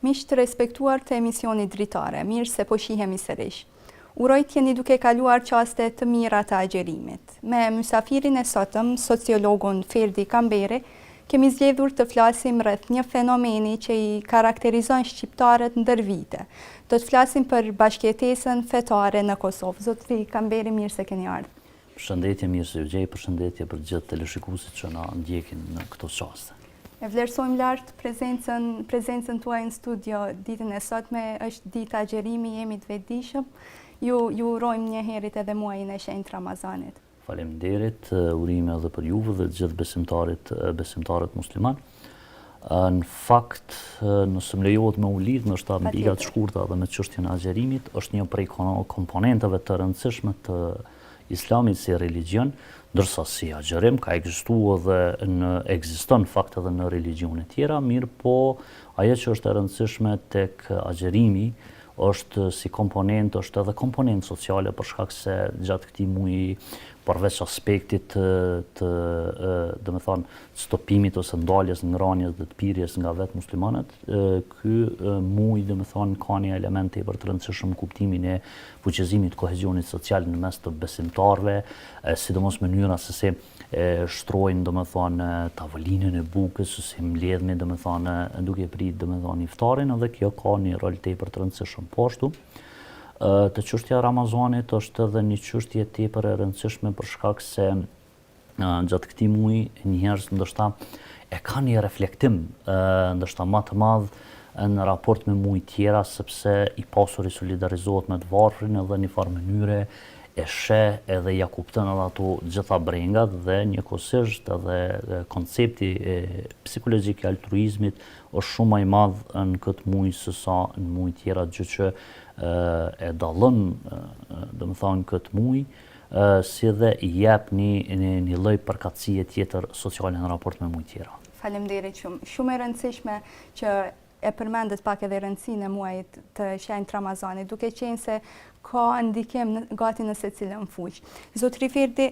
Miq të respektuar të emisionit Dritare, mirë se po shihemi sërish. Uroj të jeni duke kaluar çaste të mira të agjërimit. Me mysafirin e sotëm, sociologun Ferdi Kamberi, kemi zgjedhur të flasim rreth një fenomeni që i karakterizon shqiptarët ndër vite. Do të flasim për bashkëjetesën fetare në Kosovë. Zotëri Kamberi, mirë se keni ardhur. Përshëndetje, mirë se ju gjej, përshëndetje për gjithë teleshikuesit që na ndjekin në këto çaste. E vlerësojmë lart prezencën, prezencën tuaj në studio ditën e sotme, është ditë agjërimi, jemi të vetëdijshëm. Ju ju urojmë njëherit edhe muajin e shenjtë të Ramazanit. Faleminderit, urime edhe për juve dhe të gjithë besimtarit, besimtarët musliman. Në fakt, nëse më lejohet me u lidh ndoshta në pika të shkurta edhe me çështjen e agjërimit, është një prej komponenteve të rëndësishme të Islamit si religjion, ndërsa si agjërim ka ekzistu edhe në ekziston në fakt edhe në religjione tjera, mirëpo ajo që është e rëndësishme tek agjërimi është si komponent, është edhe komponent sociale për shkak se gjatë këtij muaji përveç aspektit të, të domethënë stopimit ose ndaljes ngrënies dhe të pirjes nga vetë muslimanët, ky muaj domethënë ka një element tepër të rëndësishëm në kuptimin e fuqizimit të kohezionit social në mes të besimtarëve, sidomos mënyra se si e shtrojnë domethënë tavolinën e bukës, se si mbledhemi domethënë duke prit domethënë iftarin edhe kjo ka një rol tepër të rëndësishëm. Po ashtu, te çështja e Ramazanit është edhe një çështje tepër e rëndësishme për shkak se gjatë këtij muaji njerëzit ndoshta e kanë një reflektim ndoshta ma të madh në raport me muaj tjera sepse i pasuri solidarizohet me të varfrin edhe një farë mënyre e sheh edhe ja kupton edhe ato gjitha brengat dhe njëkohësisht edhe koncepti psikologjik i altruizmit është shumë ma i madh në këtë muaj se sa në muaj tjera gjë që e dallon domethënë këtë muaj si dhe i jep një një një lloj përkatësie tjetër sociale në raport me muajt tjera. Faleminderit shumë. Shumë e rëndësishme që e përmendët pak edhe rëndësinë e muajit të shenjtë të Ramazanit, duke qenë se ka ndikim në, gati në secilën fushë. Zotëri Ferdi,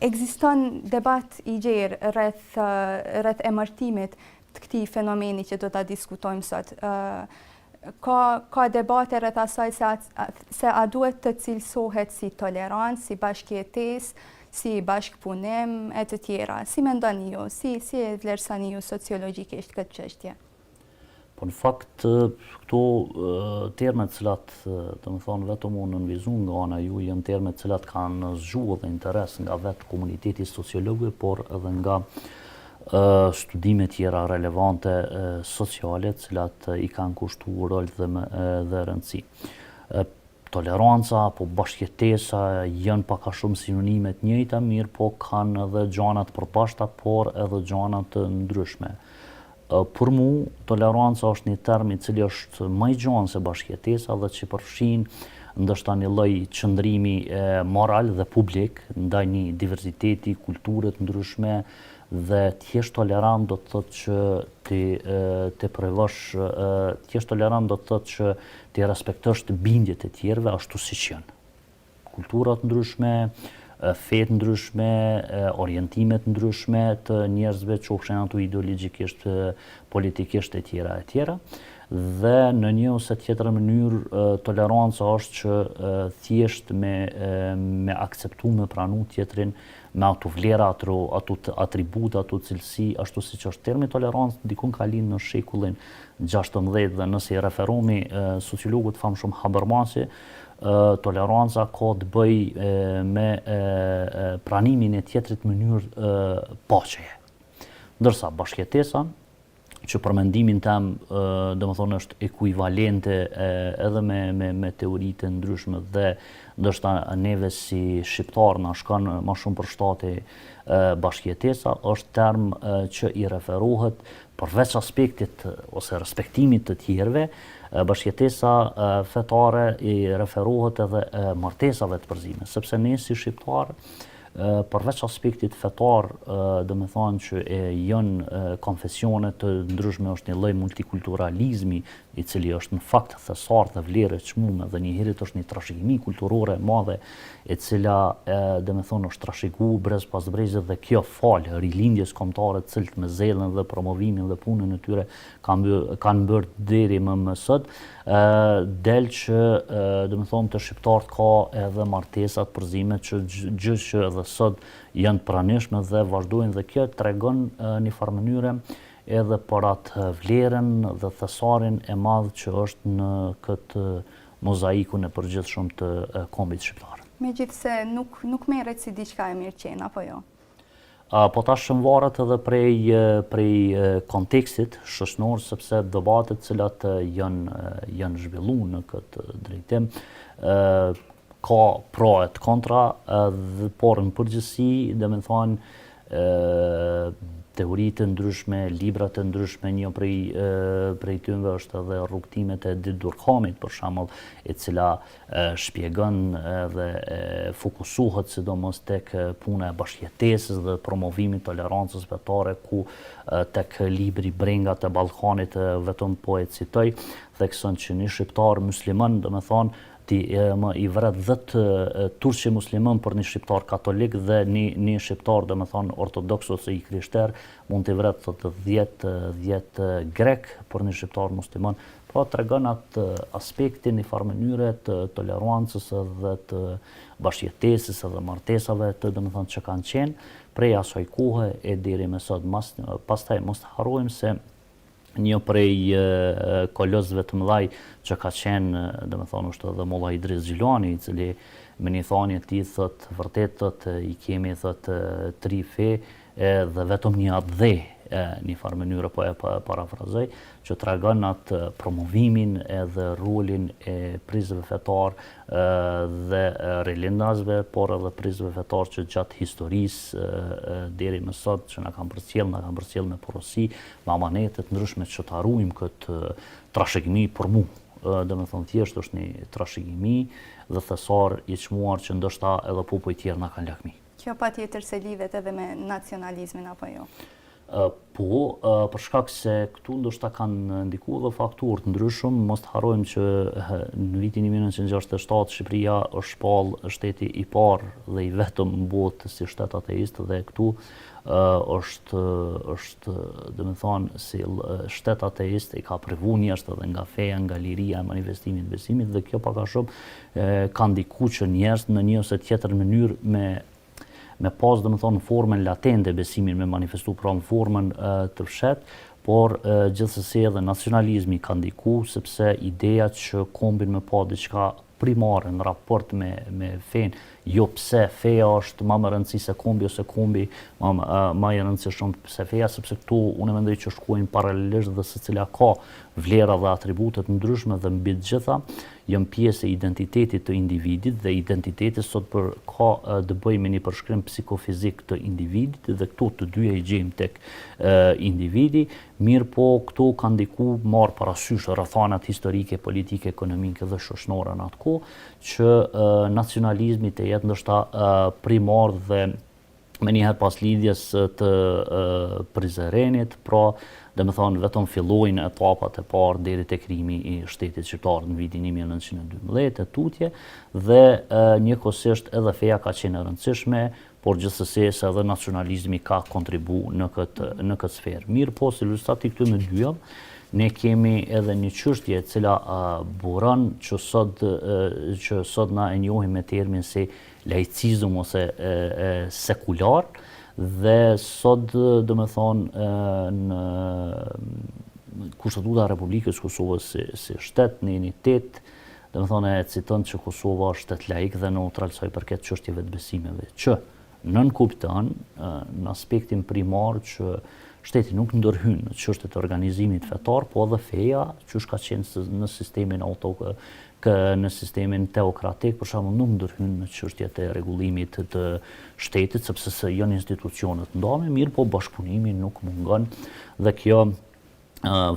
ekziston debat i gjerë rreth rreth emërtimit të këtij fenomeni që do ta diskutojmë sot. Ka ka debate rreth asaj se a, se a duhet të cilësohet si tolerancë, si bashkëjetesë, si bashkëpunim e të tjera. Si mendoni ju? Si si e vlerësoni ju sociologjikisht këtë çështje? Po në fakt këto terme të cilat, domethënë vetëm u nënvizuan nga ana juaj, janë terme të cilat kanë zgju edhe interes nga vetë komuniteti i sociologëve, por edhe nga studime tjera relevante sociale, të cilat i kanë kushtu rol dhe, dhe rëndësi. Toleranca apo bashkëjetesa janë pak a shumë sinonime të njëjta, mirëpo kanë edhe gjana të përbashkëta, por edhe gjana të ndryshme. Për mu, toleranca është një term i cili është më i gjanë se bashkëjetesa dhe që përfshin ndoshta një lloj qëndrimi moral dhe publik ndaj një diversiteti, kulture të ndryshme dhe të jesh tolerant do të thotë që ti të provosh të jesh tolerant do të thotë që t'i respektosh bindjet e tjerëve ashtu siç janë. Kultura të ndryshme, fe të ndryshme, orientime të ndryshme të njerëzve, qofshin ato ideologjikisht, politikisht e tjera e tjera. Dhe në një ose tjetër mënyrë toleranca është që thjesht me me akceptu, me pranu tjetrin me ato vlera, ato, ato atribute, ato cilësi, ashtu siç është termi tolerancë, dikun ka lind në shekullin 16 dhe nëse i referohemi sociologut të famshëm Habermasi, toleranca ka të bëjë me pranimin e tjetrit në mënyrë paqeje. Ndërsa bashkëjetesa, që për mendimin tem, domethënë është ekuivalente edhe me me me teoritë e ndryshme dhe ndoshta neve si shqiptarë na shkon ma shumë për shtati bashkëjetesa, është term që i referohet përveç aspektit ose respektimit të tjerëve, bashkëjetesa fetare i referohet edhe martesave të përzime, sepse ne si shqiptarë. Përveç aspektit fetar, domethanë që e janë konfesione të ndryshme, është një lloj multikulturalizmi, i cili është në fakt thesar dhe vlerë e çmume dhe njëherit është një trashëgimi kulturore e madhe, e cila domethonë është trashëgu brez pas brezit dhe kjo falë rilindjes kombëtare të cilët me zellin dhe promovimin dhe punën e tyre kanë kanë bërë deri më më sot, del që domethonë te shqiptarët ka edhe martesa të përzime që gjë që edhe sot janë të pranishme dhe vazhdojnë dhe kjo tregon një farë mënyre edhe për atë vlerën dhe thesarin e madh që është në këtë mozaikun e përgjithshëm të kombit shqiptar. Megjithëse nuk nuk merret si diçka e mirëqenë, apo jo? Po tash varet edhe prej prej kontekstit shoqnor sepse debatet të cilat janë janë zhvillu në këtë drejtim ka pro e të kontra dhe por në përgjithësi domethanë teori të ndryshme, libra të ndryshme, një prej prej tyre është edhe rrugëtimet e Edit Durkheimit për shembull, e cila shpjegon dhe fokusohet sidomos tek puna e bashkëjetesës dhe promovimit tolerancës fetare ku tek libri Brengat e Ballkanit vetëm po e citoj, thekson që një shqiptar musliman, domethonë, ti më i vret 10 turq musliman për një shqiptar katolik dhe një, një shqiptar, domethonë, ortodoks ose i krishter, mund t'i vret thotë 10 10 grek për një shqiptar musliman. Pra tregon atë aspektin një farë mënyre të tolerancës edhe të bashkëjetesës edhe martesave të domethonë që kanë qenë prej asaj kohe e deri me sot. Mas, pastaj mos të harrojmë se një prej kolosëve të mëdhaj që ka qenë, domethonë, është edhe Molla Idriz Gjilani, i cili me një thanje të tij thot, vërtet thot, i kemi thot tri fe dhe vetëm një atdhe, një farë mënyre po e parafrazoj, që tregon atë promovimin edhe rolin e prijësve fetar dhe rilindasve, por edhe prijësve fetar që gjatë historisë deri më sot që na kanë përcjellë, na kanë përcjellë me porosi, me amanete të ndryshme që ta ruajmë këtë trashëgimi për mu. Domethonë thjesht është një trashëgimi dhe thesar i çmuar që ndoshta edhe popujt tjerë na kanë lakmi. Kjo patjetër se lidhet edhe me nacionalizmin apo jo? Po, për shkak se këtu ndoshta kanë ndiku edhe faktorë të ndryshëm, mos të harrojmë që në vitin 1967 Shqipëria është shpall shteti i parë dhe i vetëm në botë si shtet ateist dhe këtu është është domethonë si shtet ateist i ka privu njerëzit edhe nga feja, nga liria e manifestimit të besimit dhe kjo pak a shumë ka ndiku që njerëzit në një ose tjetër mënyrë me me pas domethonë në formën latente besimin me manifestu pra në formën të fshehtë, por gjithsesi edhe nacionalizmi ka ndiku sepse ideja që kombin me pa diçka primare në raport me me fenë, jo pse feja është ma me rëndësi se kombi ose kombi ma ma i rëndësishëm se feja, sepse këtu unë mendoj që shkojnë paralelisht dhe secila ka vlera dhe atribute të ndryshme dhe mbi të gjitha janë pjesë e identitetit të individit dhe identiteti sot për ka të bëjë me një përshkrim psikofizik të individit dhe këto të dyja i gjejmë tek individi, Mirëpo, këtu ka ndiku marrë parasysh rrethanat historike, politike, ekonomike dhe shoqnore në atë kohë, që nacionalizmi të jetë ndoshta primar dhe menjëherë pas lidhjes të Prizrenit, pra, domethonë, vetëm fillojnë etapat e parë deri te krijimi i shtetit shqiptar në vitin 1912 e tutje, dhe njëkohësisht edhe feja ka qenë e rëndësishme, por gjithsesi se edhe nacionalizmi ka kontribu në këtë në këtë sferë. Mirëpo, si rezultat i këtyre dyjave, ne kemi edhe një çështje e cila buron që sot që sot na e njohim me termin si laicizëm ose e, e, sekular dhe sot domethonë në Kushtetuta e Republikës Kosovës si, si shtet neni 8 Domethonë e citon që Kosova është shtet laik dhe neutral sa i përket çështjeve të besimeve, që nënkupton në aspektin primar që shteti nuk ndërhyn në çështjet e organizimit fetar, po edhe feja, qysh ka qenë në sistemin auto kë në sistemin teokratik, për shembull nuk ndërhyn në çështjet e rregullimit të shtetit, sepse se janë institucione të ndame, mirëpo bashkëpunimi nuk mungon dhe kjo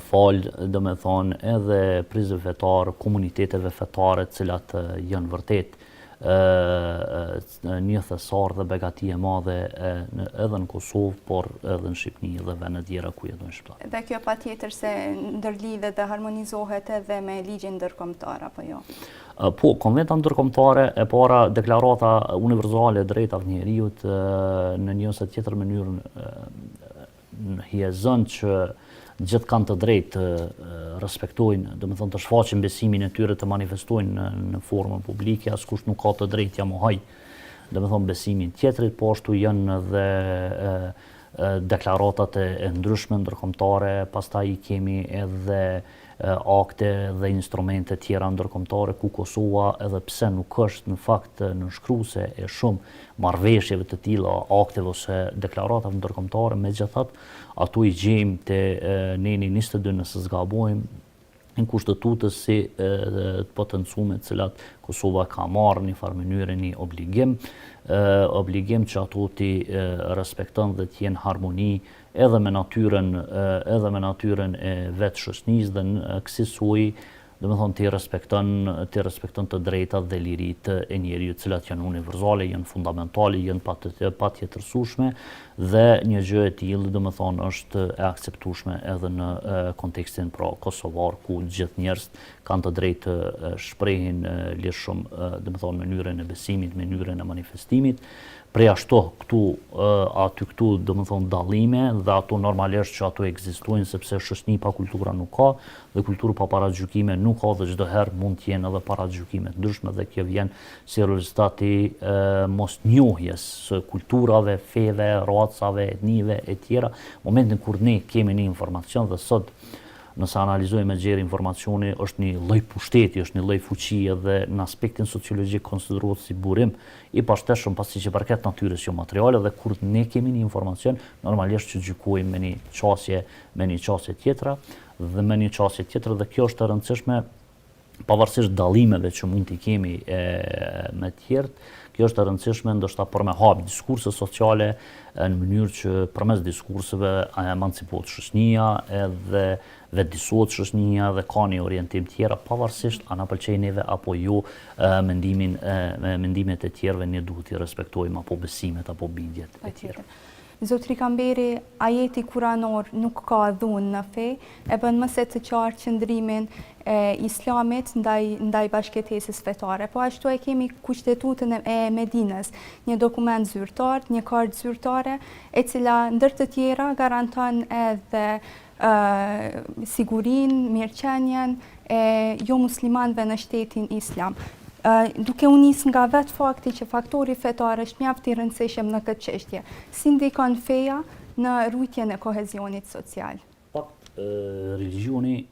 falë, domethonë, edhe prijësve fetarë, komuniteteve fetare, të cilat janë vërtet Një thesar dhe begati e madhe edhe në Kosovë, por edhe në Shqipni dhe vende tjera ku jetojnë shqiptarët. Dhe kjo patjetër se ndërlidhet dhe harmonizohet edhe me ligjin ndërkombëtar, apo jo? Po, konventa ndërkombëtare e para deklarata universale e të drejtave të njeriut në një ose tjetër mënyrë hijezon që gjithë kanë të drejtë të respektojnë, domethënë të shfaqin besimin e tyre, të manifestojnë në, në formën publike, askush nuk ka të drejtë t'ia mohojë, domethënë besimin tjetrit, po ashtu janë dhe e, e, deklaratat e, e ndryshme ndërkombëtare, pastaj i kemi edhe akte dhe instrumente tjera ndërkombëtare ku Kosova edhe pse nuk është në fakt nënshkruese e shumë marrëveshjeve të tilla, akteve ose deklaratave ndërkombëtare, megjithatë ato i gjejmë te neni 22 nëse s'gabojmë në kushtetutës si të potencume të cilat Kosova ka marrë një farë mënyre një obligim, obligim që ato t'i respekton dhe të jenë harmoni edhe me natyrën edhe me natyrën e vetë shoqënisë dhe kësisoj domethënë t'i respekton t'i respekton të drejtat dhe liritë e njeriut, të cilat janë universale, janë fundamentale, janë të patjetërsueshme dhe një gjë e tillë domethënë është e akceptueshme edhe në kontekstin pra kosovar ku gjithë njerëzit kanë të drejtë të shprehin lirshëm domethënë mënyrën e besimit, mënyrën e manifestimit. Përjashto këtu, aty këtu, domethënë dallime dhe ato normalisht që ato ekzistojnë sepse shoqni pa kultura nuk ka dhe kulturë pa paragjykime nuk ka dhe çdo herë mund të jenë edhe paragjykime të ndryshme dhe kjo vjen si rezultat i mosnjohjes së kulturave, feve, racave, etnive e tjera. Momentin kur ne kemi një informacion dhe sot nëse analizojmë më gjerë informacioni është një lloj pushteti, është një lloj fuqie dhe në aspektin sociologjik konsiderohet si burim i pashtershëm pasi që përket natyrës jo materiale dhe kur ne kemi një informacion, normalisht që gjykojmë me një qasje, me një qasje tjetra dhe me një qasje tjetër dhe kjo është e rëndësishme pavarësisht dallimeve që mund t'i kemi e, me tjerët, kjo është e rëndësishme ndoshta për me hap diskurse sociale në mënyrë që përmes diskurseve emancipohet shoqënia edhe vetëdijesohet shoqënia dhe ka një orientim tjera, pavarësisht a na pëlqejnë neve apo jo mendimin mendimet e tjerëve ne duhet t'i respektojmë apo besimet apo bindjet e tjera. Zotri Kamberi, ajeti kuranor nuk ka dhunë në fe, e bën më se të qartë qëndrimin e Islamit ndaj ndaj bashkëjetesës fetare. Po ashtu e kemi Kushtetutën e Medinës, një dokument zyrtar, një kartë zyrtare, e cila ndër të tjera garanton edhe sigurinë, mirëqenien e jomuslimanëve në shtetin islam. Duke u nisë nga vetë fakti që faktori fetar është mjaft i rëndësishëm në këtë çështje, si ndikon feja në ruajtjen e kohezionit social? Fakt, religjioni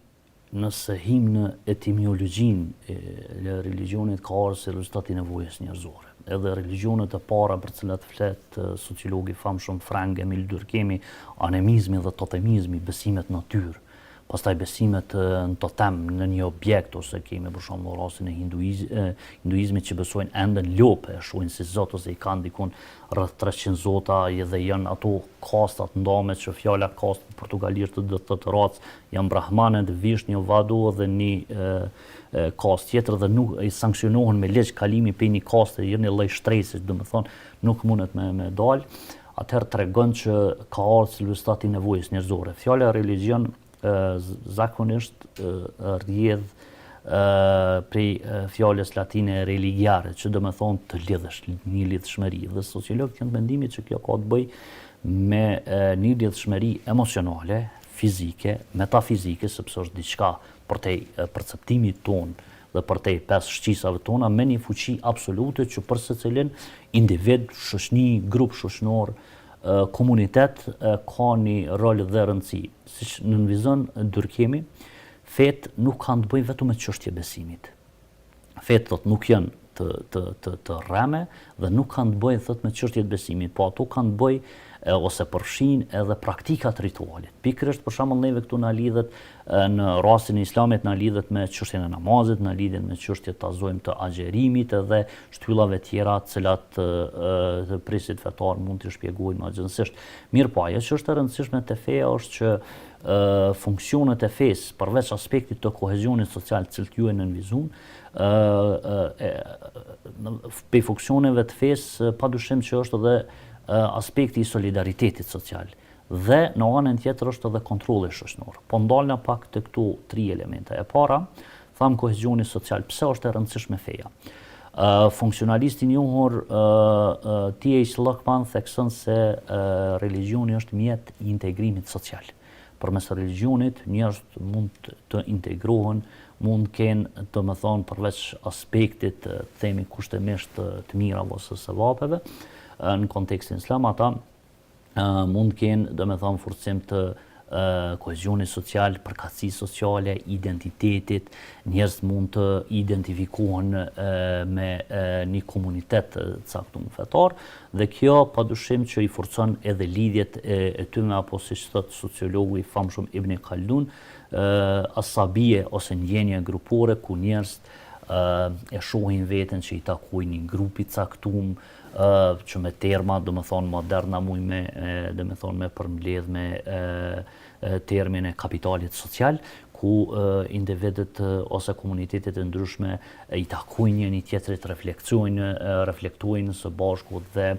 Nëse him në etimiologjinë e religjionit ka ardhur si rezultat i nevojës njerëzore. Edhe religjionet e para për të cilat flet sociologu i famshëm freng Emil Durkheimi, animizmi dhe totemizmi, besimet në natyrë, pastaj besimet në totem, në një objekt ose kemi për shembull rastin e hinduizmit që besojnë ende në lopë, e shohin si zot ose i kanë dikun rreth 300 zota dhe janë ato kastat ndame që fjala kastë në portugalisht do të thotë racë, janë brahmanët, vishnu, vadu dhe një kastë tjetër dhe nuk i sanksionohen me ligj kalimi prej një kaste janë një lloj shtrese, domethënë nuk mundet me me dal, atëherë tregon që ka ardhur si rezultat i nevojës njerëzore. Fjala religjion zakonisht rrjedh prej fjalës latine religiare, që domethonë të lidhësh, një lidhshmëri. Dhe sociologët janë të mendimit që kjo ka të bëjë me një lidhshmëri emocionale, fizike, metafizike, sepse është diçka përtej perceptimit tonë dhe përtej pesë shqisave tona, me një fuqi absolute që për secilin individ, shoqni, grup shoqnor, komunitet ka një rol dhe rëndësi. Siç nënvizon Durkheimi, fetë nuk kanë të bëjnë vetëm me çështje besimit. Fetë thotë nuk janë të të të të rreme dhe nuk kanë të bëjnë thotë me çështje të besimit, po ato kanë të bëjnë ose përfshijnë edhe praktikat ritualit. Pikërisht për shembull neve këtu na lidhet në rastin e Islamit na lidhet me çështjen e namazit, na lidhet me çështje ta zojmë të agjërimit edhe shtyllave tjera të cilat të prijësit fetar mund t'i shpjegojnë më gjerësisht. Mirëpo, ajo që është e rëndësishme te feja është që Funksionet e fesë, përveç aspektit të kohezionit social, të cilët ju e nënvizun, prej funksioneve të fesë, padyshim që është edhe aspekti i solidaritetit social. Dhe në anën tjetër është edhe kontrolli shoqënor. Po ndalna pak te këto tri elemente. E para, thamë kohezioni social, pse është e rëndësishme feja? Funksionalisti i njohur T.H. Luckmann thekson se religjioni është mjet i integrimit social. Përmes religjionit njerëzit mund të integrohen, mund të kenë, domethënë, përveç aspektit, të themi kushtimisht të, të mirave ose sevapeve, në kontekstin islam ata mund të kenë, domethënë, forcim të kohezionit social, përkatësisë sociale, identitetit, njerëzit mund të identifikohen me një komunitet të caktuar fetar dhe kjo padyshim që i forcon edhe lidhjet e, e tyre apo siç thotë sociologu i famshëm Ibn Khaldun, asabije ose ndjenja grupore ku njerëzit e shohin veten që i takojnë një grupi të caktuar, që me terma, domethonë, moderna muj me, domethonë, me përmbledh me termin e kapitalit social, ku individët ose komunitetet e ndryshme i takojnë njëni tjetrit, reflektojnë, reflektojnë së bashku dhe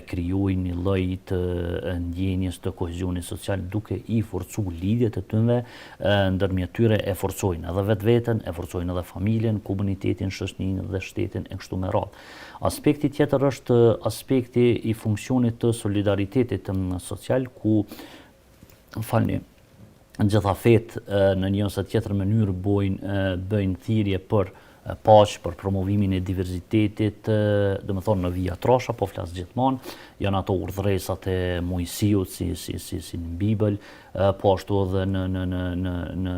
krijojnë një lloj të ndjenjës të kohezionit social duke i forcu lidhjet e tyre ndërmjet tyre e forcojnë edhe vetveten, e forcojnë edhe familjen, komunitetin, shoqërinë dhe shtetin e kështu me radhë. Aspekti tjetër është aspekti i funksionit të solidaritetit social, ku, falni, gjitha fetë në një ose tjetër mënyrë bojnë, bëjnë thirrje për paqe, për promovimin e diversitetit, domethonë në vija trasha, po flas gjithmonë, janë ato urdhëresat e Moisiut si, si, si, si në Bibël, po ashtu edhe në, në, në, në, në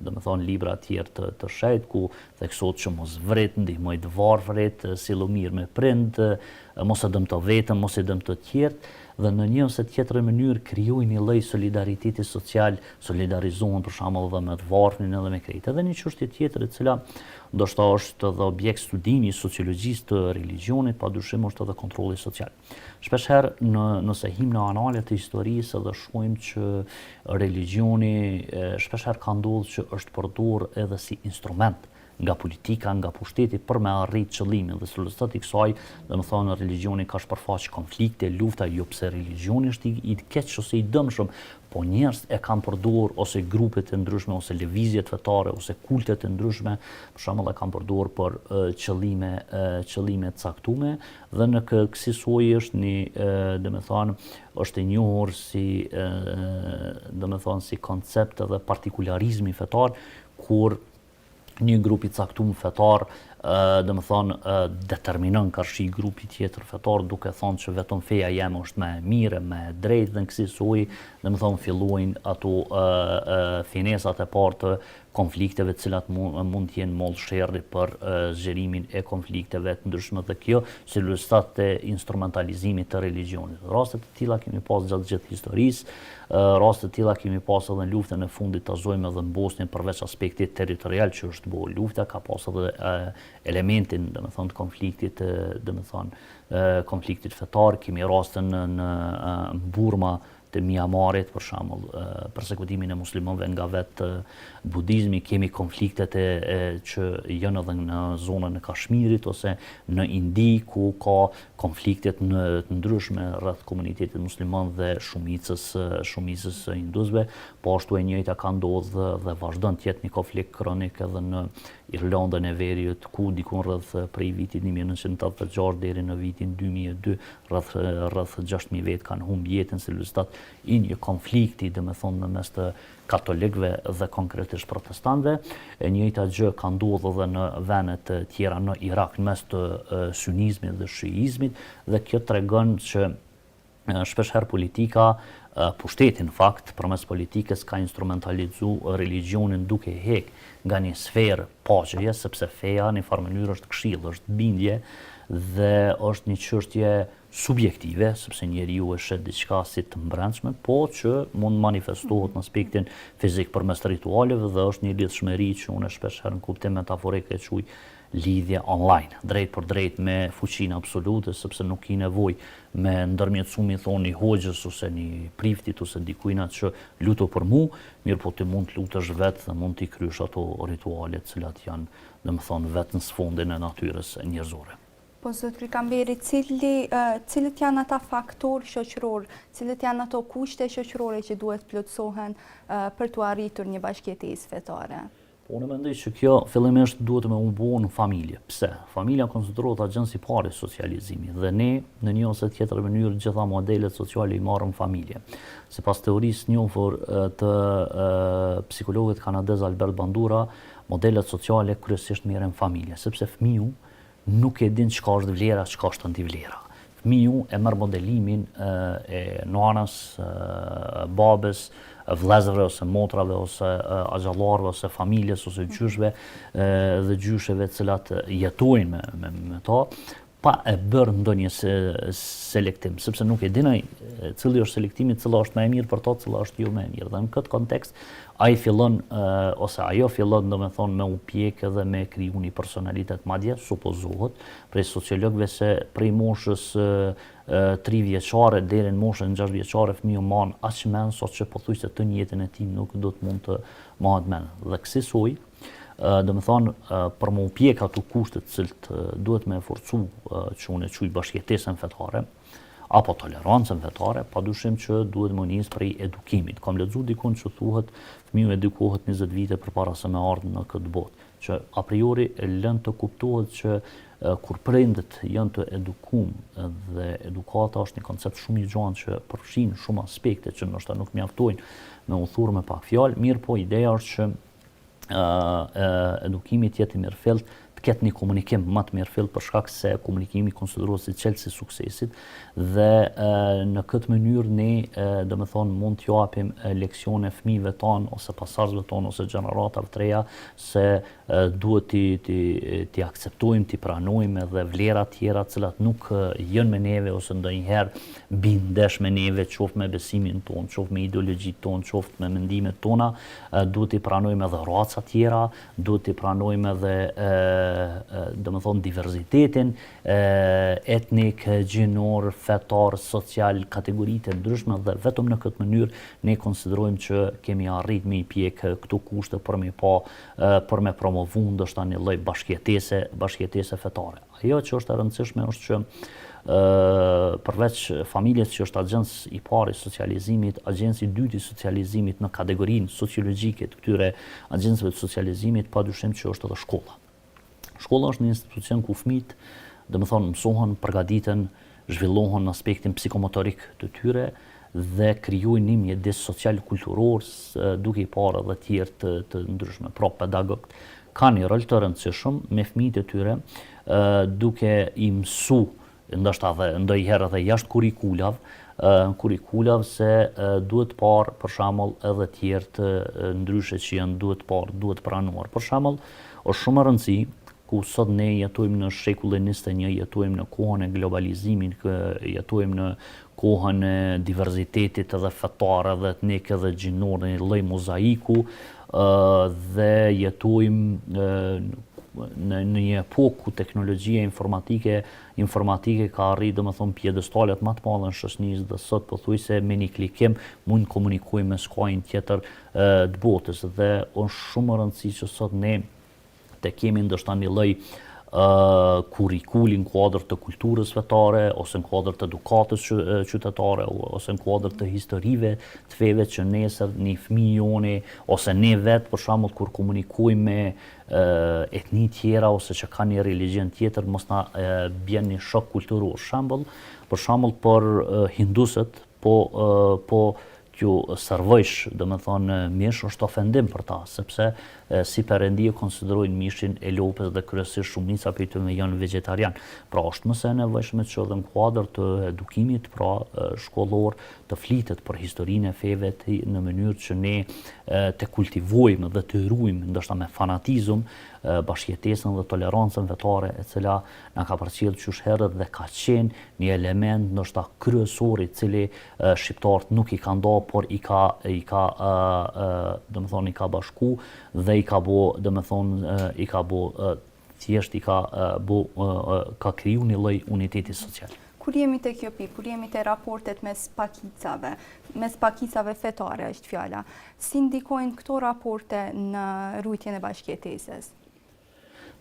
domethonë libra tjerë të, të shenjtë, ku Theksohet që mos vrit, ndihmoj të varfrit, sillu mirë me prind, mos e dëmto veten, mos i dëmto të tjerët dhe në një ose tjetrën mënyrë krijojnë një lloj solidariteti social, solidarizohen për shembull edhe me të varfrin edhe me krejt. Edhe një çështje tjetër e cila ndoshta është edhe objekt studimi i sociologjisë të religjionit, padyshim është edhe kontrolli social. Shpeshherë në, nëse him në analet të historisë edhe shohim që religjioni shpeshherë ka ndodhur që është përdorur edhe si instrument nga politika, nga pushteti për me arrit qëllimin dhe si rezultat i kësaj, domethonë religjioni ka shpërfaq konflikte, lufta, jo pse religjioni është i, i keq ose i dëmshëm, po njerëzit e kanë përdorur ose grupet e ndryshme ose lëvizjet fetare ose kultet e ndryshme, për shembull e kanë përdorur për qëllime qëllime të caktuara Dhe në kësisoj është një, domethonë, është e njohur si, domethonë, si koncept edhe partikularizmi fetar, kur një grup i caktum fetar, domethonë, determinon karshi grupi tjetër fetar, duke thonë që vetëm feja jeme është më e mirë, më e drejtë, dhe në kësisoj, domethonë, fillojnë ato finesat e parë të konflikteve të cilat mund të jenë mollë sherri për zgjerimin e konflikteve të ndryshme dhe kjo si rezultat të instrumentalizimit të religjionit. Raste të tilla kemi pas gjatë gjithë historisë, raste të tilla kemi pas edhe në luftën e fundit ta zojmë edhe në Bosnjë përveç aspektit territorial që është bo lufta, ka pas edhe elementin, domethonë, të konfliktit, domethonë, konfliktit fetar, kemi raste në, në Burma të Mianmarit, për shembull, persekutimin e muslimanëve nga vetë budizmi, kemi konfliktet e, e që janë edhe në zonën e Kashmirit ose në Indi ku ka konfliktet në të ndryshme rreth komunitetit musliman dhe shumicës shumicës së hindusve, po ashtu e njëjta ka ndodhë dhe vazhdon të jetë një konflikt kronik edhe në Irlandën e Veriut, ku dikun rreth prej vitit 1986 deri në vitin 2002 rreth rreth 6000 vetë kanë humb jetën si rezultat i një konflikti, domethonë në mes të katolikëve dhe konkretisht protestantëve. E njëjta gjë ka ndodhur edhe në vende të tjera në Irak në mes të sunizmit dhe shiizmit dhe kjo tregon që shpeshherë politika, pushteti në fakt, përmes politikës ka instrumentalizu religjionin duke hek nga një sferë paqeje, sepse feja në një farë mënyrë është këshillë, është bindje dhe është një çështje subjektive, sepse njeriu e sheh diçka si të mbrendshme, po që mund manifestohet në aspektin fizik përmes ritualeve dhe është një lidhshmëri që unë shpeshherë në kuptim metaforik e quaj. lidhje online, drejtpërdrejt me fuqinë absolute, sepse nuk ki nevojë me ndërmjetësu mi thonë një hoxhës ose një priftit ose dikujna që lutu për mu, mirëpo ti mund të lutesh vetë dhe mund t'i kryesh ato rituale të cilat janë, domethënë, vetë në sfondin e natyrës njerëzore. Po zotri Kamberi, cili, cilët janë ata faktorë shoqërorë, cilët janë ato kushte shoqërore që duhet plotësohen për t'u arritur një bashkëjetesë fetare? Po unë mendoj që kjo fillimisht duhet me u bo në familje. Pse? Familja konsiderohet agjenci i parë i socializimit dhe ne në një ose tjetër mënyrë gjitha modelet sociale i marrim në familje. Sipas teorisë njohur të psikologut kanadez Albert Bandura, modelet sociale kryesisht merren në familje, sepse fëmiu nuk e din çka është vlera, çka është antivlera. Fëmiu e merr modelimin e nanës, babës, vëllezërve ose motrave ose axhallarëve ose familjes ose gjyshve dhe gjysheve të cilat jetojnë me, me, me ta, pa e bërë ndonjë se, selektim, sepse nuk e din ai cili është selektimi, cila është më e mirë për to, cila është jo më e mirë. Dhe në këtë kontekst ai fillon ose ajo fillon domethënë me u pjek edhe me kriju një personalitet madje supozohet prej sociologëve se prej moshës 3 vjeçare deri në moshën 6 vjeçare fëmiu mban aq mend sa që pothuajse tënë jetën e tij nuk do të mund të mbahet mend. Dhe kësisoj, domethënë për me u pjek ato kushte të cilët duhet me forcu që unë e quaj bashkëjetesën fetare, apo tolerancën fetare, pa dyshim që duhet me nis prej edukimit. Kam lexu dikun që thuhet fëmiu edukohet 20 vite përpara se me ardhë në këtë botë, që a priori e lën të kuptohet që kur prindët janë të edukum dhe edukata është një koncept shumë i gjanë që përfshin shumë aspekte që ndoshta nuk mjaftojnë me u thurë me pak fjalë, mirëpo ideja është që edukimi të jetë i mirëfillt, të ketë një komunikim më të mirëfillt për shkak se komunikimi konsiderohet si çelësi i suksesit dhe në këtë mënyrë ne domethënë mund të japim leksione fëmijëve tanë ose pasardhësve tonë ose gjeneratave të reja se duhet t'i t'i t'i akceptojmë, t'i pranojmë edhe vlera tjera të cilat nuk janë me neve ose ndonjëherë bin ndesh me neve, qoftë me besimin tonë, qoftë me ideologjitë tonë, qoftë me mendimet tona, duhet t'i pranojmë edhe raca tjera, duhet t'i pranojmë edhe domethënë diversitetin etnik, gjinor, fetar, social, kategoritë e ndryshme dhe vetëm në këtë mënyrë ne konsiderojmë që kemi arrit me i pjek këto kushte për me pa për me promovu ndoshta një lloj bashkëjetese, bashkëjetese fetare. Ajo që është e rëndësishme është që përveç familjes që është agjens i parë i socializimit, agjens i dytë i socializimit në kategorinë sociologjike të këtyre agjensëve të socializimit, pa dyshim që është edhe shkolla. Shkolla është një institucion ku fëmijët, domethënë, mësohen, përgatiten, zhvillohen në aspektin psikomotorik të tyre dhe krijojnë një mjedis social kulturor duke i parë edhe tjerë të, të ndryshme. Pra pedagogët kanë një rol të rëndësishëm me fëmijët e tyre, duke i mësu ndoshta edhe ndonjëherë edhe jashtë kurrikulave, kurrikulave se duhet parë për shembull edhe tjerë të ndryshe që janë duhet parë, duhet pranuar. Për shembull, është shumë e rëndësi ku sot ne jetojmë në shekullin 21, jetojmë në kohën e globalizimit, jetojmë në kohën e diversitetit edhe fetar edhe etnik edhe gjinor në një lloj mozaiku dhe jetojmë në në një epokë ku teknologjia informatike informatike ka arrit domethënë piedestalet më të madhe në shoqëni dhe sot pothuajse me një klikim mund të komunikojmë me skajin tjetër të botës dhe është shumë e rëndësi që sot ne të kemi ndoshta një lloj kurrikuli në kuadër të kulturës fetare ose në kuadër të edukatës qytetare ose në kuadër të historive të feve që nesër një fëmijë joni ose ne vetë për shembull kur komunikojmë me etni tjera ose që kanë një religjion tjetër mos na bjen një shok kulturor. Shembull, për shembull për hindusët po po t'ju servojsh, domethënë mish është ofendim për ta, sepse si perëndi e konsiderojnë mishin e lopës dhe kryesisht shumica prej tyre janë vegjetarian. Pra është më se e nevojshme që edhe në kuadër të edukimit, pra shkollor, të flitet për historinë e feve të, në mënyrë që ne të kultivojmë dhe të ruajmë ndoshta me fanatizëm bashkëjetesën dhe tolerancën fetare e cila na ka përcjellë qysh herët dhe ka qenë një element ndoshta kryesor i cili shqiptarët nuk i ka nda, por i ka i ka domethënë i ka bashku dhe i ka bo domethënë i ka bo. thjesht i ka bo, ka kriju një lloj uniteti social. Kur jemi te kjo pikë, kur jemi te raportet mes pakicave, mes pakicave fetare është fjala, si ndikojnë këto raporte në rujtjen e bashkëjetesës?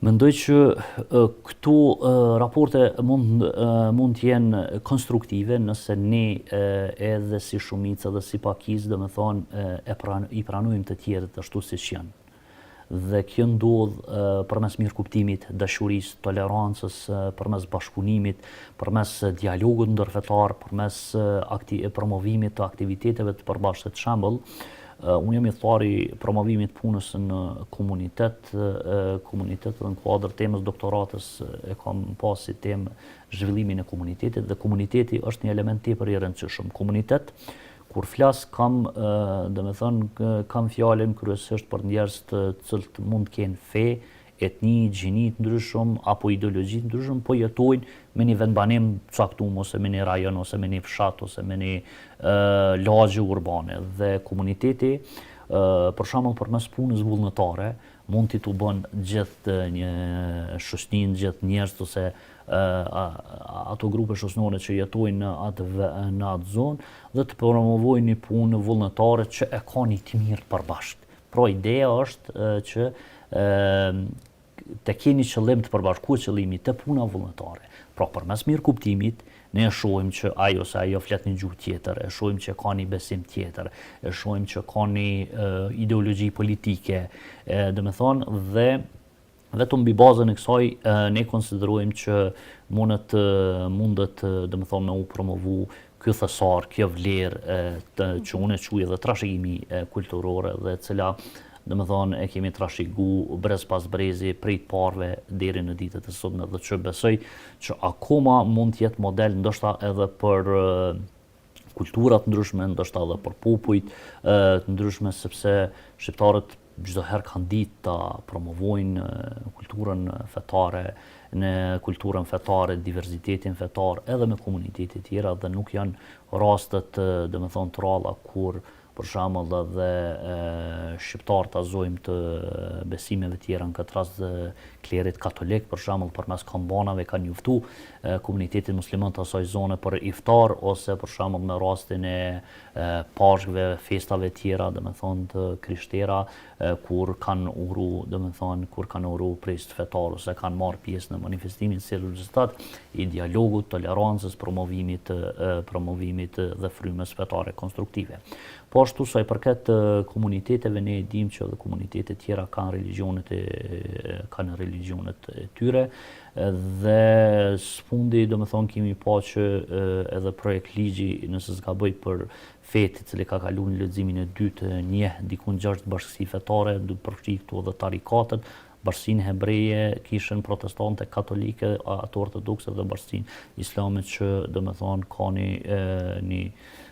Mendoj që këto raporte mund mund të jenë konstruktive nëse ne edhe si shumicë edhe si pakicë, domethënë e pran, i pranojmë të tjerët ashtu siç janë. Dhe kjo ndodh përmes mirëkuptimit, dashurisë, tolerancës, përmes bashkëpunimit, përmes dialogut ndërfetar, përmes akti, promovimit të aktiviteteve të përbashkëta. Shembull, Unë jam ithtar i promovimit punës në komunitet, komunitet dhe në kuadër temës doktoratës e kam pas si temë zhvillimin e komunitetit dhe komuniteti është një element tepër i rëndësishëm. Komunitet, kur flas kam, domethënë, kam fjalën kryesisht për njerëz të cilët mund të kenë fe, etni, gjini të ndryshëm apo ideologji të ndryshëm, po jetojnë me një vendbanim të caktum ose me një rajon ose me një fshat ose me një lagje urbane dhe komuniteti për shembull përmes punës vullnetare mund t'i tubon gjithë një shoqninë, gjithë njerëzit ose ato grupe shoqërore që jetojnë në atë në atë zonë dhe të promovojnë një punë vullnetare që e ka një të mirë të përbashkët. Pra ideja është që të keni qëllim të përbashkët, ku qëllimi te puna vullnetare. Pra përmes mirëkuptimit, ne e shohim që ai ose ajo flet një gjuhë tjetër, e shohim që ka një besim tjetër, e shohim që ka një ideologji politike, e, domethënë, dhe Vetëm mbi bazën e kësaj ne konsiderojmë që mundet mundet domethënë me u promovu ky thesar, kjo vlerë të, që unë e quaj edhe trashëgimi kulturore dhe e cila domethënë e kemi trashëgu brez pas brezi prej të parëve deri në ditët e sotme dhe që besoj që akoma mund të jetë model ndoshta edhe për kultura të ndryshme, ndoshta edhe për popujt të ndryshme, sepse shqiptarët çdo herë kanë ditë ta promovojnë kulturën fetare, në kulturën fetare, diversitetin fetar, edhe me komunitete tjera dhe nuk janë rastet, domethënë, të rralla kur Për shembull edhe shqiptarë ta zojmë të besimeve tjera, në këtë rast klerit katolik, për shembull përmes kambanave kanë njoftu komunitetin musliman të asaj zone për iftar ose për shembull me rastin e Pashkëve, festave tjera, domethënë të krishtera, kur kanë uru, domethënë kur kanë uru prijësit fetar ose kanë marrë pjesë në manifestimin si rezultat i dialogut, tolerancës, promovimit, promovimit dhe frymës fetare konstruktive. Po ashtu sa i përket komuniteteve, ne e dimë që edhe komunitetet tjera kanë religionet e kanë religionet e tyre dhe së fundi domethënë kemi pa që edhe projektligji nëse s'gaboj për fetë i cili ka kalu në leximin e dytë njeh dikun 6 bashkësi fetare, duke përfshi këtu edhe tarikatet, bashkësinë hebreje, kishën protestante, katolike, ato ortodokse dhe bashkësinë islame që domethënë ka një, një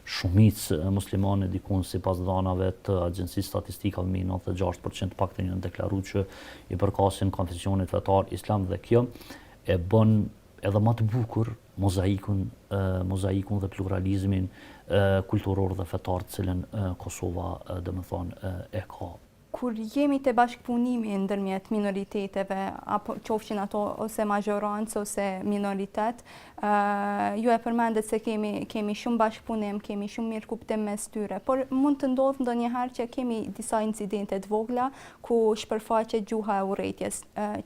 shumicë muslimane dikun sipas dhanave të Agjencisë Statistikave mbi 96% të paktën janë deklaru që i përkasin konfesionit fetar islam dhe kjo e bën edhe ma të bukur mozaikun, mozaikun dhe pluralizmin kulturor dhe fetar të cilën Kosova domethënë e ka. Kur jemi te bashkëpunimi ndërmjet minoriteteve, apo qofshin ato ose mazhorancë ose minoritet, ju e përmendët se kemi kemi shumë bashkëpunim, kemi shumë mirëkuptim mes tyre, por mund të ndodhë ndonjëherë që kemi disa incidente të vogla ku shpërfaqet gjuha e urrejtjes.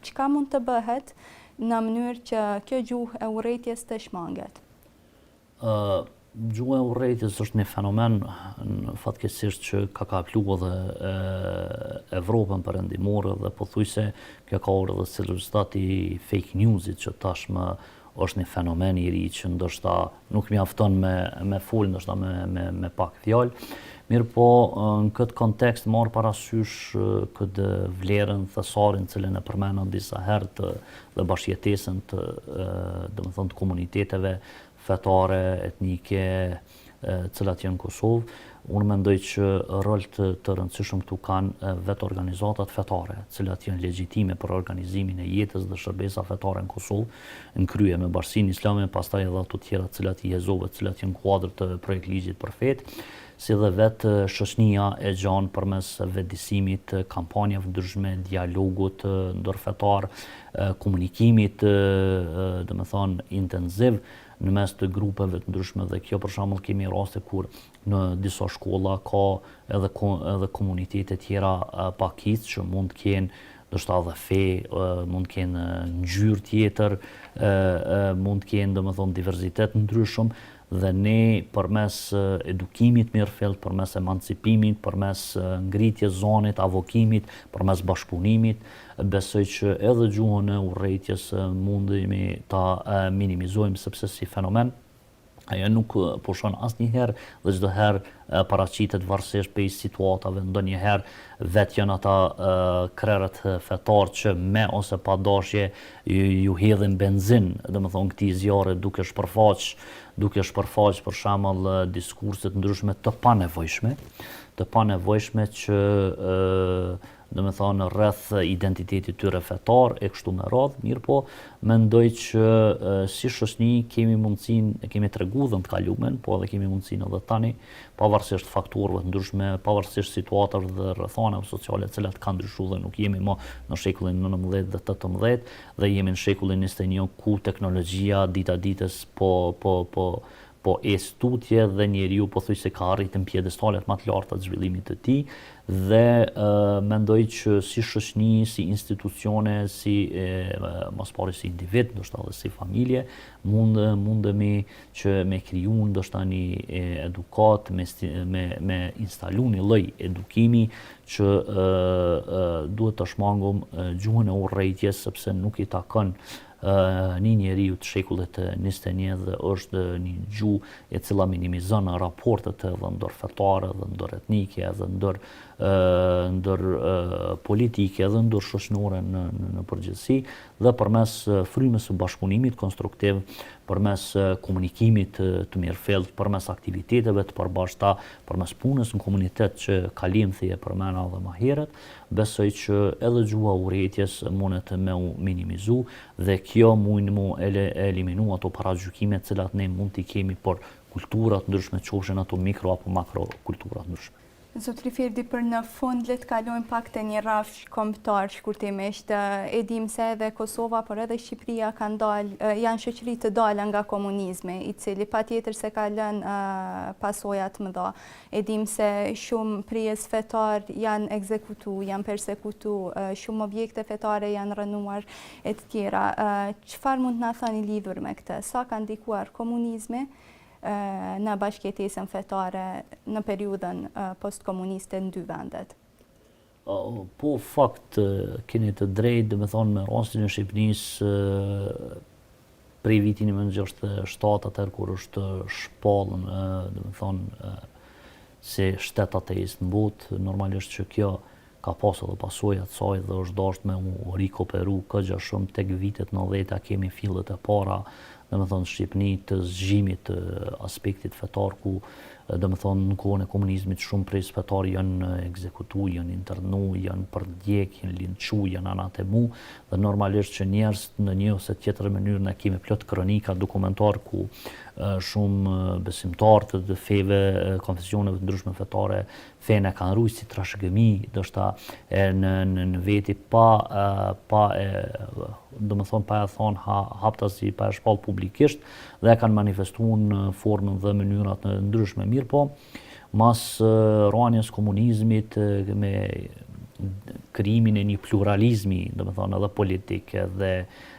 Çka mund të bëhet në mënyrë që kjo gjuhë e urrejtjes të shmanget? Gjuha e urrejtjes është një fenomen fatkeqësisht që ka kaplu edhe Evropën perëndimore dhe pothuajse kjo ka ardhur edhe si rezultat i fake newsit që tashmë është një fenomen i ri që ndoshta nuk mjafton me me fol ndoshta me me me pak fjalë. Mirëpo në këtë kontekst marrë parasysh këtë vlerën, thesarin të cilën e përmenda disa herë të dhe bashkëjetesën të domethënë të komuniteteve fetare, etnike, të cilat janë në Kosovë, unë mendoj që rol të, të rëndësishëm këtu kanë vetë organizatat fetare, të cilat janë legjitime për organizimin e jetës dhe shërbesa fetare në Kosovë, në krye me bashkësinë islame, pastaj edhe ato tjera të cilat i hezove, të cilat janë në kuadër të projektligjit për fetë. Si dhe vetë shoqnia e gjanë përmes vetëdijesimit, kampanjave të ndryshme, dialogut ndërfetar, komunikimit, domethënë intenziv në mes të grupeve të ndryshme dhe kjo për shembull kemi raste kur në disa shkolla ka edhe edhe komunitete tjera pakicë që mund të kenë ndoshta edhe fe, mund të kenë ngjyrë tjetër, mund të kenë domethënë diversitet të ndryshëm dhe ne përmes edukimit mirëfillt, përmes emancipimit, përmes ngritjes zonit, avokimit, përmes bashkëpunimit, besoj që edhe gjuhën e urrejtjes mundemi ta minimizojmë sepse si fenomen ajo nuk pushon asnjëherë dhe çdo herë paraqitet varësisht prej situatave, ndonjëherë vetë janë ata krerët fetarë që me ose pa dashje ju hedhin benzin, domethënë këtij zjarri duke shpërfaq, duke shpërfaq për shembull diskurse të ndryshme të panevojshme, të panevojshme që domethënë rreth identitetit tyre fetar e kështu me radhë, mirëpo mendoj që si shoqni kemi mundësinë, e kemi tregu dhe në të kalumen, po edhe kemi mundësinë edhe tani, pavarësisht faktorëve të ndryshme, pavarësisht situatave dhe rrethanave sociale të cilat kanë ndryshuar dhe nuk jemi më në shekullin 19 dhe 18 dhe jemi në shekullin 21 ku teknologjia dita ditës po po po po ec tutje dhe njeriu pothuajse ka arritur në piedestalet më të larta të zhvillimit të tij dhe mendoj që si shoqni, si institucione, si më së pari si individ, ndoshta edhe si familje, mund mundemi që me kriju ndoshta një edukatë, me me me instalu një lloj edukimi që duhet të shmangum gjuhën e urrejtjes sepse nuk i takon një njeriu të shekullit 21 dhe është një gjuhë e cila minimizon raportet edhe ndërfetare edhe ndëretnike edhe ndër ndër politike edhe ndër shoqënore në, në, në përgjithësi dhe përmes frymës së bashkëpunimit konstruktiv, përmes komunikimit të mirëfilltë, përmes aktiviteteve të përbashkëta, përmes punës në komunitet që kalimthi e përmena edhe më herët, Besoj që edhe gjuha e urrejtjes mundet me u minimizu dhe kjo mund mu eliminu ato paragjykime të cilat ne mund t'i kemi për kultura të ndryshme qofshin ato mikro apo makro kultura të ndryshme. Zotri Ferdi, për në fund le të kalojmë pak te një rrafsh kombëtar shkurtimisht. E dimë se edhe Kosova, por edhe Shqipëria kanë dalë, janë shoqëri të dala nga komunizmi, i cili patjetër se ka lënë pasoja të mëdha. E dimë se shumë prijës fetarë janë ekzekutu, janë persekutu, shumë objekte fetare janë rrënuar e të tjera. Çfarë mund të na thoni lidhur me këtë? Sa ka ndikuar komunizmi në bashkëjetesën fetare në periudhën postkomuniste në dy vendet? Po, fakt, keni të drejtë, domethonë me rastin e Shqipnisë, prej vitit 1967, atëherë kur është shpallë, domethonë, si shtet ateist në botë, normalisht që kjo ka pas edhe pasoja të saj dhe është dasht me u rikuperu kogja shumë tek vitet 90 kemi fillet e para, domethonë Shqipni të zgjimit të aspektit fetar ku domethonë në kohën e komunizmit shumë prijës fetarë janë ekzekutu, janë internu, janë përndjek, janë linçu, janë anatemu dhe normalisht që njerëz në një ose tjetër mënyrë ne kemi plot kronika dokumentar ku shumë besimtarë të feve, konfesioneve të ndryshme fetare fenë e kanë rujt si trashëgimi, ndoshta e në në në veti pa pa e domethonë pa e thonë ha, haptazi, pa e shpall publikisht dhe e kanë manifestu në formën dhe mënyrat të ndryshme. Mirëpo, mas ranjes komunizmit me krijimin e një pluralizmi, domethonë edhe politik, edhe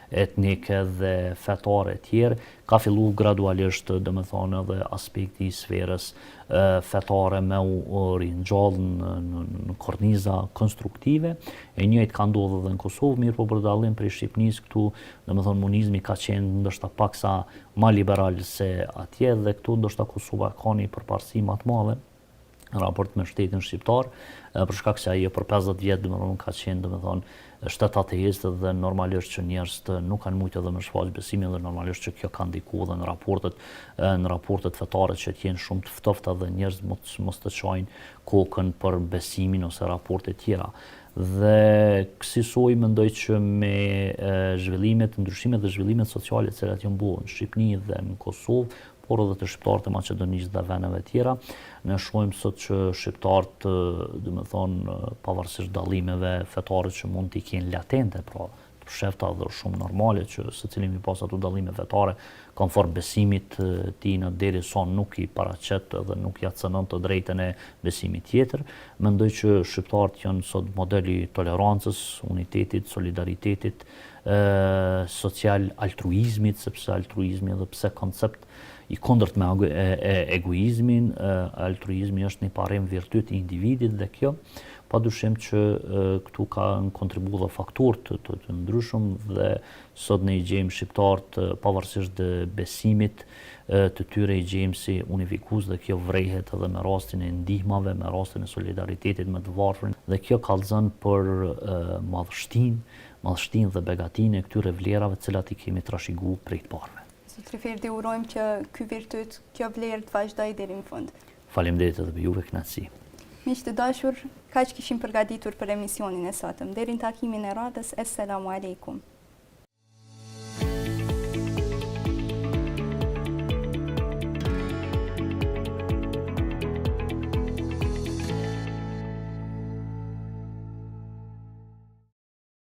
etnik, edhe fetar e tjerë, Ka fillu gradualisht, domethonë edhe aspekti i sferës fetare me u ringjall në, në, në korniza konstruktive. E njëjtë ka ndodhur edhe në Kosovë, mirëpo për dallim prej Shqipnisë këtu, domethonë monizmi ka qenë ndoshta paksa ma liberal se atje dhe këtu ndoshta Kosova ka një përparësi ma të madhe në raport me shtetin shqiptar, për shkak se ajo për 50 vjet domethënë ka qenë domethënë shtet ateist dhe normalisht që njerëzit nuk kanë mujtë edhe me shfaq besimin dhe normalisht që kjo ka ndiku edhe në raportet në raportet fetare që të jenë shumë të ftofta dhe njerëzit mos mos të çajnë kokën për besimin ose raporte tjera. Dhe kësisoj mendoj që me zhvillimet, ndryshimet dhe zhvillimet sociale të cilat janë bërë në Shqipëni dhe në Kosovë, por edhe te shqiptarët e Maqedonisë dhe vendeve tjera. Ne shohim sot që shqiptarët, domethonë, pavarësisht dallimeve fetare që mund t'i kenë latente, pra të fshehta dhe shumë normale që secili me pas ato dallime fetare konform besimit të tina derisa nuk i paraqet dhe nuk ja cënon të drejtën e besimit tjetër. Mendoj që shqiptarët janë sot model i tolerancës, unitetit, solidaritetit, social, altruizmit, sepse altruizmi edhe pse koncept i kundërt me egoizmin, altruizmi është një parim virtyt i individit dhe kjo pa dyshim që këtu kanë kontribu dhe faktorë të, të, të ndryshëm dhe sot ne i gjejmë shqiptarët pavarësisht besimit të tyre i gjejmë si unifikues dhe kjo vërehet edhe me rastin e ndihmave, me rastin e solidaritetit me të varfrin dhe kjo kallzon për madhështinë, madhështinë dhe begatinë e këtyre vlerave të cilat i kemi trashigu prej të parëve. Zotri Ferdi, urojmë që ky virtyt, kjo vlerë të vazhdojë deri në fund. Faleminderit edhe për juve, kënaqësi. Miq të dashur, kaq kishim përgatitur për emisionin e sotëm. Deri në takimin e radhës, Esselamu Alejkum.